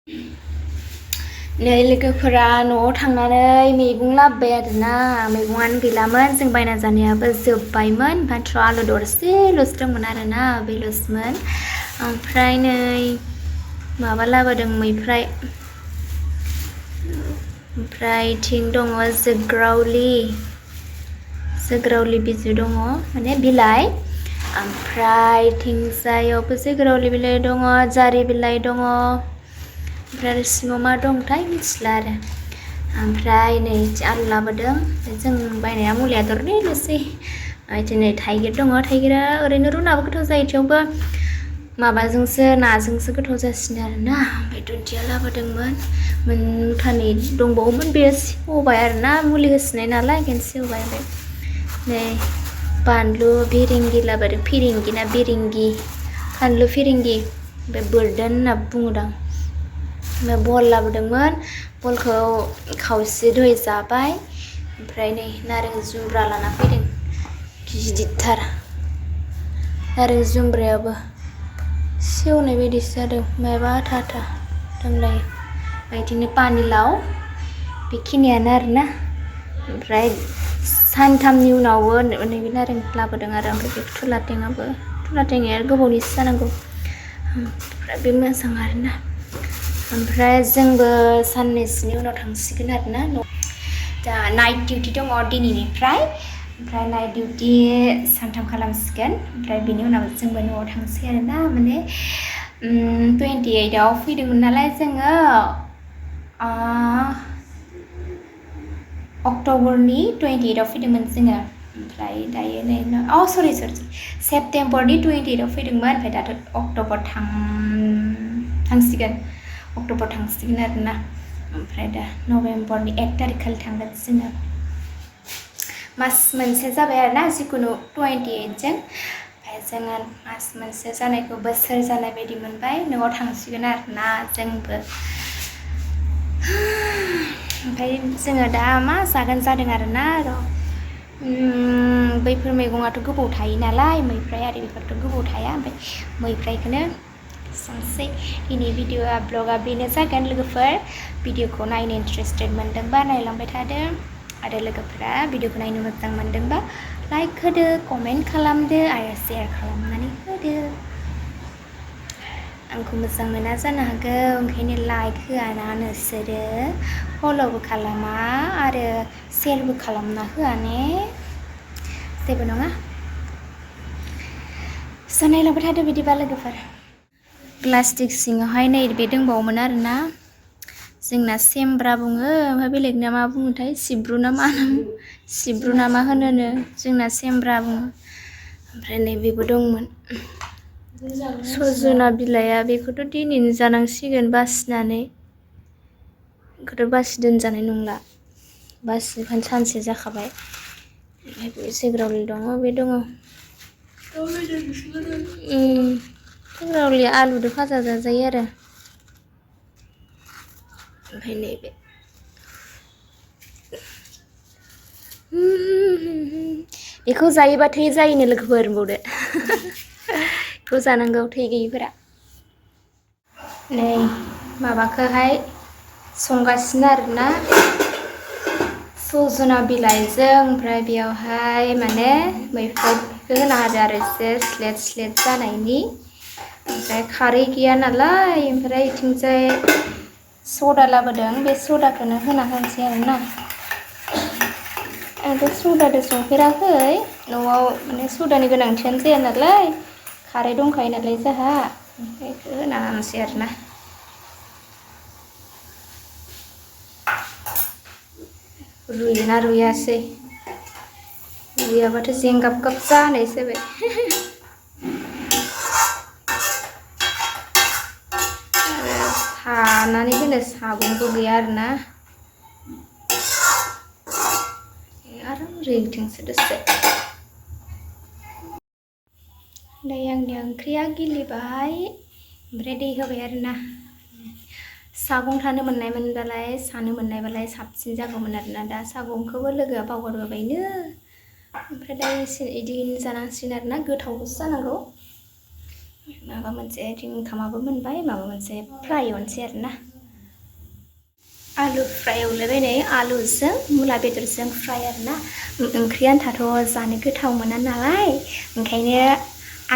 नै लोगोफोरा न'आव थांनानै मैगं लाबोबाय आरोना मैगंआनो गैलामोन जों बायना जानायाबो जोब्बायमोन माथ्र आलु दरसेल'सो दंमोन आरोना बेल'सोमोन ओमफ्राय नै माबा लाबोदों मैफ्राय ओमफ्राय थिं दङ जोग्रावलि बिजौ दङ माने बिलाइ ओमफ्राय थिंजायावबो जोग्रावलि बिलाइ दङ जारि बिलाइ दङ ओमफ्राय आरो सिङाव मा दंथाय मिथिला आरो ओमफ्राय नै आलु लाबोदों जों बायनाया मुलिया दरनैल'सै दिनै थाइगिर दङ थाइगिरा ओरैनो रुनाबो गोथाव जायो थेवबो माबाजोंसो नाजोंसो गोथाव जासिनो आरोना ओमफ्राय दुन्दिया लाबोदोंमोन मुथानै दंबावोमोन बे सेवबाय आरोना मुलि होसिनाय नालाय ओंखायनो सेवबाय ओमफ्राय नै बानलु बिरिंगि लाबोदों फिरिंगि ना बिरिंगि फानलु फिरिंगि ओमफ्राय बोरदोन होनना बुङोदां ओमफ्राय बल लाबोदोंमोन बलखौ खावसे दहाय जाबाय ओमफ्राय नै नारें जुमब्रा लाना फैदों गिदिरथार नारें जुमब्रायाबो सेवनाय बायदिसो जादों माबा आथा आथा दंलायो बिदिनो पानिलाव बेखिनियानो आरोना ओमफ्राय सानथामनि उनावबो नैबे नारें लाबोदों आरो ओमफ्राय बे थुला थेङाया गोबावनिसो जानांगौ ओमफ्राय बे मोजां आरोना ओमफ्राय जोंबो साननैसोनि उनाव थांसिगोन आरोना दा नाइट डिउटि दङ दिनैनिफ्राय ओमफ्राय नाइट डिउटि सानथाम खालामसिगोन ओमफ्राय बेनि उनाव जोंबो न'आव थांसै आरोना माने 28आव फैदोंमोन नालाय जोङो अक्ट'बरनि 28आव फैदोंमोन जोङो ओमफ्राय दायो नै सरि सेप्तेम्बरनि 28आव फैदोंमोन ओमफ्राय दाथ' अक्ट'बर थांसिगोन आरोना ओमफ्राय दा नभेम्बरनि 1 तारिख खालि थांगोन जोङो मास मोनसे जाबाय आरोना जिखुनु 28जों ओमफ्राय जोङो मास मोनसे जानायखौ बोसोर जानाय बायदि मोनबाय न'आव थांसिगोन आरोना जोंबो ओमफ्राय जोङो दा मा जागोन जादों आरोना बैफोर मैगङाथ' गोबाव थायो नालाय मैफ्राय आरि बेफोरथ' गोबाव थाया ओमफ्राय मैफ्रायखौनो संसै दिनै भिडिअ'आ ब्लगा बेनो जागोन लोगोफोर भिडिअ'खौ नायनो इन्टारेस्टेड मोनदोंबा नायलांबाय थादो आरो लोगोफोरा भिडिअ'खौ नायनो मोजां मोनदोंबा लाइक होदो कमेन्ट खालामदो आरो शेयार खालामनानै होदो आंखौ मोजां मोना जानो हागौ ओंखायनो लाइक होआ ना नोंसोरो फल'बो खालामा आरो शेयारबो खालामना होआ ने जेबो नङा नायलांबाय थादो बिदिबा लोगोफोर प्लास्टिक सिङावहाय नै बे दंबावोमोन आरोना जोंना सेमब्रा बुङो ओमफ्राय बेलेगना मा बुङोथाय सिब्रु ना मा होनोनो जोंना सेमब्रा बुङो ओमफ्राय नै बेबो दंमोन सजना बिलाइआ बेखौथ' दिनैनो जानांसिगोन बासिनानै बेखौथ' बासि दोनजानाय नंला बासिखान सानसे जाखाबाय ओमफ्राय बे जोग्रावलि दङ बे दङ जोग्रावलिया आलुजों भाजा जाजायो आरो ओमफ्राय नैबे बेखौ जायोबा थै जायोनो लोगोफोर होनबावदो बेखौ जानांगौ थै गैयिफोरा नै माबाखौहाय संगासिनो आरोना सजना बिलाइजों ओमफ्राय बेयावहाय माने मैफ्रायखौ होना होदो आरो एसे स्लेट जानायनि ओमफ्राय खारै गैया नालाय ओमफ्राय बिथिंजाय सदा लाबोदों बे सदाखौनो होना होनोसै आरोना आंथ' सदाजों संफेराखै न'आव माने सदानि गोनांथियानो जाया नालाय खारै दंखायो नालाय जोंहा ओमफ्राय बेखौ होना होनोसै आरोना रुयोना रुयासै रुयाबाथ' जेंगाब गाब जानायसो जाबाय सानानै दोनो सागंबो गैया आरोना आराम रुइथोंसै दसे दायो आंनि ओंख्रिया गिलिबाय ओमफ्राय दै होबाय आरोना सागं सानो मोननायबालाय साबसिन जागौमोन आरोना दा सागंखौबो लोगोआ बावगारबोबायनो ओमफ्राय दा एसे बिदिनो जानांसिगोन आरोना गोथावबो जानांगौ माबा मोनसे ओंखामाबो मोनबाय माबा मोनसे फ्राय एवनोसै आरोना आलु फ्राय एवलायबाय नै आलुजों मुला बेदरजों फ्राय आरोना ओंख्रि आन्थाथ' जानो गोथाव मोना नालाय ओंखायनो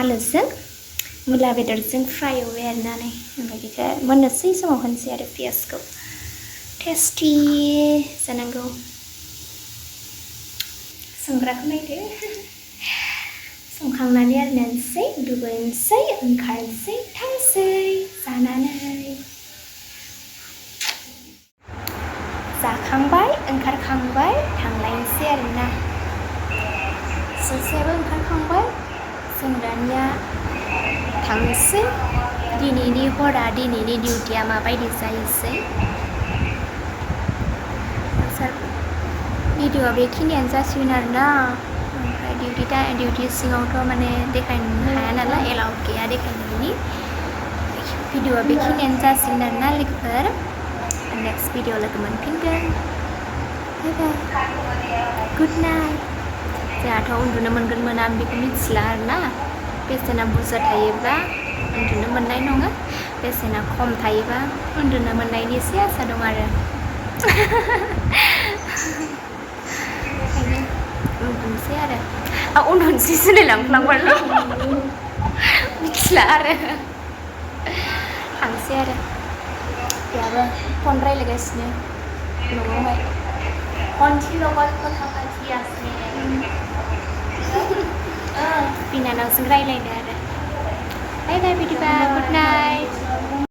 आलुजों मुला बेदरजों फ्राय एवबाय आरोना नै ओमफ्राय बेखौ मोननोसै समाव होनसै आरो पियासखौ टेस्टि जानांगौ संग्राखौ नायदो संखांनानै आरो नानसै दुगैनोसै ओंखारनोसै थांसै जानानै जाखांबाय ओंखारखांबाय थांलायनोसै आरोना सासेयाबो ओंखारखांबाय जों दानिया थांनोसै दिनैनि हरा दिनैनि डिउटिया माबायदि जायोसै भिडिअआ बेखिनियानो जासिगोन आरोना ओमफ्राय डिउटि सिङावथ' माने देखायनो हाया नालाय एलाउड गैया देखायनायनि भिडिअआ बेखिनियानो जासिगोन आरोना लोगोफोर नेक्स्ट भिडिअ लोगो मोनफिनगोन बाय बाय गुड नाइट जोंहाथ' उन्दुनो मोनगोन मोना बेखौ मिथिला आरोना बेसेना बुरजा थायोब्ला उन्दुनो मोननाय नङा बेसेना खम थायोबा उन्दुनो मोननायनि एसे आसा दं आरो ओंखायनो उन्दुनोसै आरो उन्दुनोसै सोलायलांफ्लांबायलै मिथिला आरो थांसै आरो बेहाबो फन रायलायगासिनो न'आवहाय खनसेल' खोथा बिनानावजों रायलायनो आरो बाय बाय बिदिबा गुड नाइट